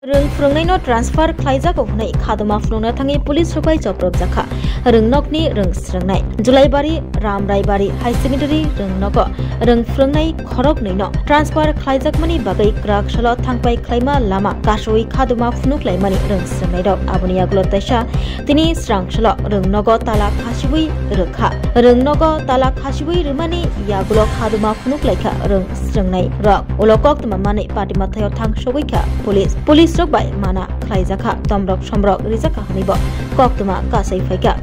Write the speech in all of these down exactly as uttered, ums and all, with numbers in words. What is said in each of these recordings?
Rwng phwrwngnaino transfer khlaijago hwnwi khaduma phunukna thangwi police rok bai chopropjakha. Rwngnokni rwng swrwngnai Julaibari Ramraibari High Secondary rwngnogo rwng phwrwngnai khoroknwino transfer khlaijakmani bagwi kwrak salo thangpai khlaima lama kasui khaduma phunuklaimani rwng swrwngnairok. Aboni yagulo teisa tini srang salo rwngnogo tala khasiui rwkha. Rwngnogo tala khasiui rwmani yagulo khaduma phunuklaikha rwng swrwngnairok. Ulo koktwma manwi party mathaio thang sogwi kha police. Police rok bai mana khlaijakha, tomrok somrok rijakha hwnwibo koktwma kasai phaikha.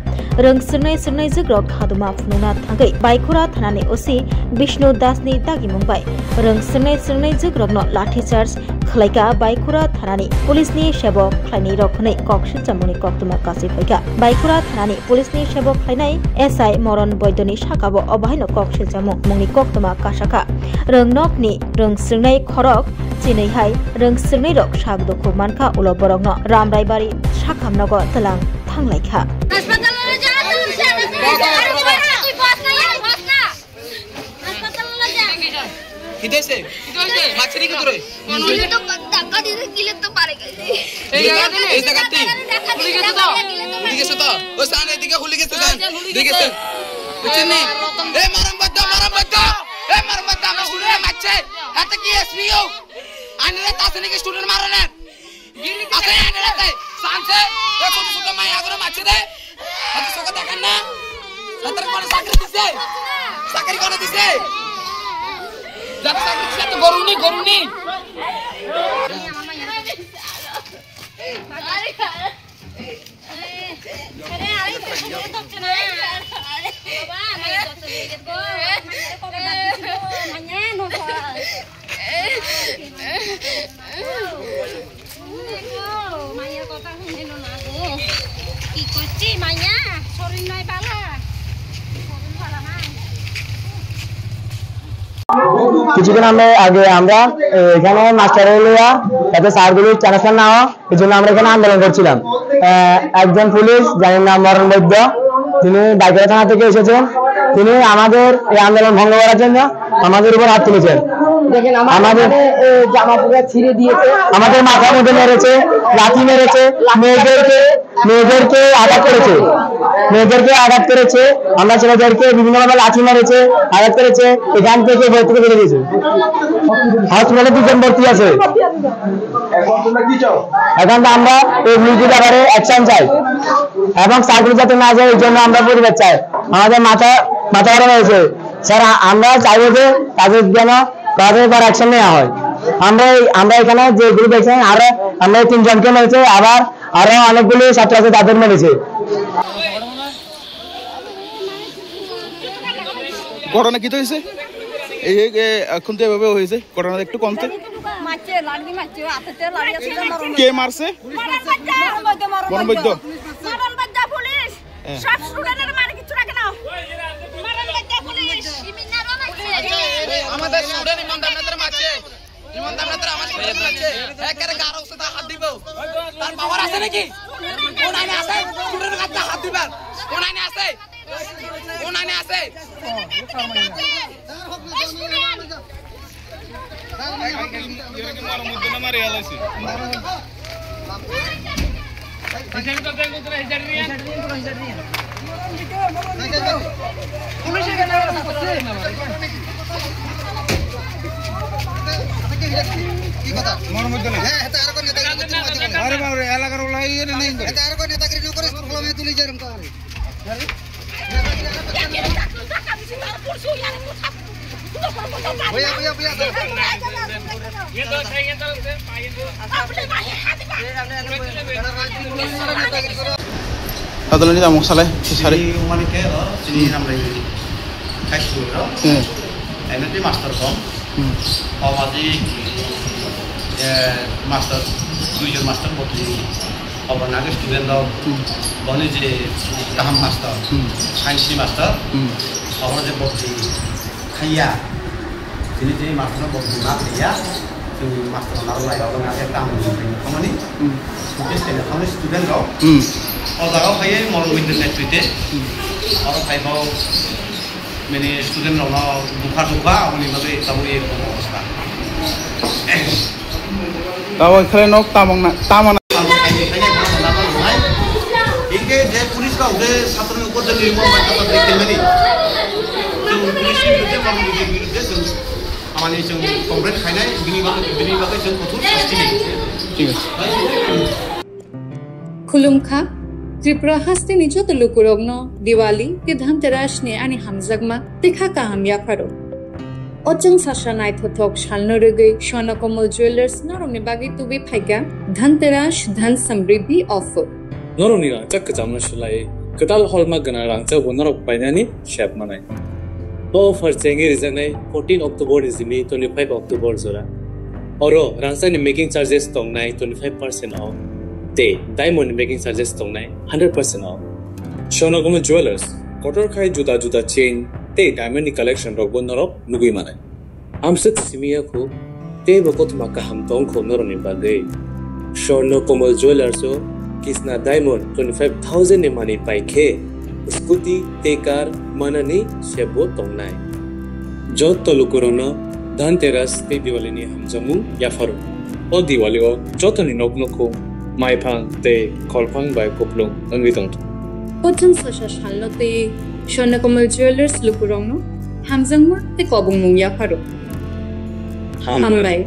Rwng swrwngnai swrwngnaijwkrok khaduma phunukna thangwi Baikhura thanani O C Bishnu Dasni dagimung bai rwng swrwngnai swrwngnaijwkrokno lathi charge khlaikha Baikhura thanani police ni sebok khlainairok hwnwi kok silchamungni koktwma kasai phaikha. Baikhura thanani police ni sebok khlainai S I Moron Boidoni sakao obo haino kok silchamung mungni koktwma kasakha. Rwngnokni rwng swrwngnai khorok chinwi hai rwng swrwngnairok sak dukhu mankha ulo borokno Ramraibari sakhamnogo twlang thanglaikha. Hospital-o le ja, tuh siapa sih? Aduh, gimana? Tuh bos na, ya, bos na. Hospital-o le ja. Hidayse, hidayse, machari ke dure. Gile to dak-, dhakka diye gile to mare gele. এই জায়গাতে নেই? এই জায়গাতে। খুলি গেছে তো? খুলি গেছে তো? ও সান এদিকে খুলি গেছে, সান। এই যে খুলি গেছে। দেখেছে? বুঝছেন নি? এই মরম বাদ্দা, মরম বাদ্দা। এই মরম বাদ্দা, আমার স্টুডেন্ট মারছে। হাতে কি এসপিও? আনলে তাসে নাকি স্টুডেন্ট মারলেন? আছে, এনে আছে। সানসে, এ ছোট ছোট মাইয়া করে মারছে রে। হাতে চোখে দেখেন না? হাতে কোন চাকরি দিছে? চাকরি কোন দিছে? যারা চাকরি দিছে তো গরু নি, গরু নি। কিছুক্ষণ আমরা আগে আমরা, এ, এখানে মাস্টার লইয়া যাতে স্যারগুলি ট্রান্সফার না হয়, এই জন্য আমরা এখানে আন্দোলন করছিলাম। আহ, একজন পুলিশ, যার নাম মরণ বৈদ্য, তিনি বাইকরা থানা থেকে এসেছেন। তিনি আমাদের এই আন্দোলন ভঙ্গ করার জন্য আমাদের উপর হাত তুলেছেন। দেখেন, আমাদের আমাদের এখানে, এ, জামা পুরা ছিঁড়ে দিয়েছে। আমাদের মাথার মধ্যে মেরেছে, লাথি মেরেছে, মেয়েদেরকে, মেয়েদেরকে আঘাত করেছে, মেয়েদেরকে আঘাত করেছে। আমরা ছেলেদেরকে বিভিন্নভাবে লাথি মেরেছে, আঘাত করেছে। এখান থেকে ভর্তি করে দিয়েছে। হসপিটালে দুজন ভর্তি আছে। এখন তো আমরা এই পুলিশের ব্যাপারে অ্যাকশন চাই এবং চাকরি যাতে না যায়, এই জন্য আমরা প্রতিবাদ চাই। আমাদের মাথা, মাথা গরম হয়েছে। স্যার, আ-, আমরা চাইবো যে তাদের যেন, তাদের উপর অ্যাকশন নেওয়া হয়। আমরা এই, আমরা এখানে যে গ্রুপ দেখছেন, আরো আমরা এই তিনজনকে মেরেছে, আবার আরো অনেকগুলি ছাত্র আছে, তাদের মেরেছে। ঘটনা কি তো হয়েছে? এই, এই, এই, এখন তো এভাবে হয়েছে, ঘটনা একটু কমতে। মারছে, লাঠি মারছে, হাতে তেল লাঠি আছে, মারছে। কে মারছে? মরণ বাচ্চা। মরণ বাচ্চা। মরণ বাচ্চা। মরণ বাচ্চা পুলিশ। হ্যাঁ। সব স্টুডেন্টের মারে কিচ্ছু রাখে না। মরণ বাচ্চা পুলিশ। আমাদের স্টুডেন্ট ইমানদার নাদের মারছে। ইমানদার নাদের আমার স্টুডেন্ট মারছে। একেবারে গারো উস্তাদ হাত দিব। তার পাওয়ার আছে নাকি? কোন আইনে আছে? স্টুডেন্টের কাছে হাত দিবেন। কোন আইনে আছে? কোন আইনে আছে? আরে বাবা রে, এলাকার ওলা ইয়ে নেই। Adalani tamo salai, sari. Chini umani ke, oh, chini Hmm. Ramrai. High school, no? Hmm. M L P master ko. Hmm. Obadi, eh, master, duijon master botri. Obo nage student rok Hmm. boni je kaham master, Hmm. science ni master, Hmm. obo je bokti khaiya, tini je master no bokti ma khaiya, chwng master no narwk lai rok nage kaham ni khamani, Hmm. focus khaina khamani student rok, Hmm. o jaga o phaiwi morok winter netrite, Hmm. oro phai bo mini student rok no bukha dukha, aboni bagwi tabuk ye obostha. Tabok khlai nok tamang na, tamang na. Hingke je police rok je satroni upor je nirmom bai tapa de kelmani. Chwng police ni biruddhe, borokni biruddhe chwng hamani chwng complaint khainai, bini bagwi, bini bagwi chwng kothor sasti nai. Thik ase. Khulumkha, Tripura hasteni joto lukurokno Diwali tei Dhanteras ni ani hamjakma tei kha kaham yapharo. O chwng sasa naithothok salno rwgwi Swarnakomal Jewellers norokni bagwi tubui phaikha Dhanteras Dhan Samriddhi offer. Norokni rangchak kwchamno swlaiwi kwtal holma gwnang rangchakbo norok painani sep manai. O offer chengwi rijaknai fourteen October ni simi twenty-five October jora. Oro rangchakni making charges tongnai twenty-five percent off tei diamond ni making charges tongnai hundred percent off. Swarnakomal Jewellers kotor khai juda juda chain tei diamond ni collection rokbo norok nugwi manai. Amswk simi ya kho, teibo kothoma kaham tong kho norokni bagwi. Swarnakomal Jewellers o Kisna Diamond twenty-five thousand ni manwi pai khe scooty tei car manani sebo tongnai. Jotto lukurokno Dhanteras tei Diwali ni hamjakmung yapharo. O Diwali o jotoni nok nukhung, maiphang tei kholphang bai kuplung wngwi tongthung. O chwng sasa salno tei Swarnakomal Jewellers lukurokno hamjakma tei kobongmung yapharo. Hambai. Hambai.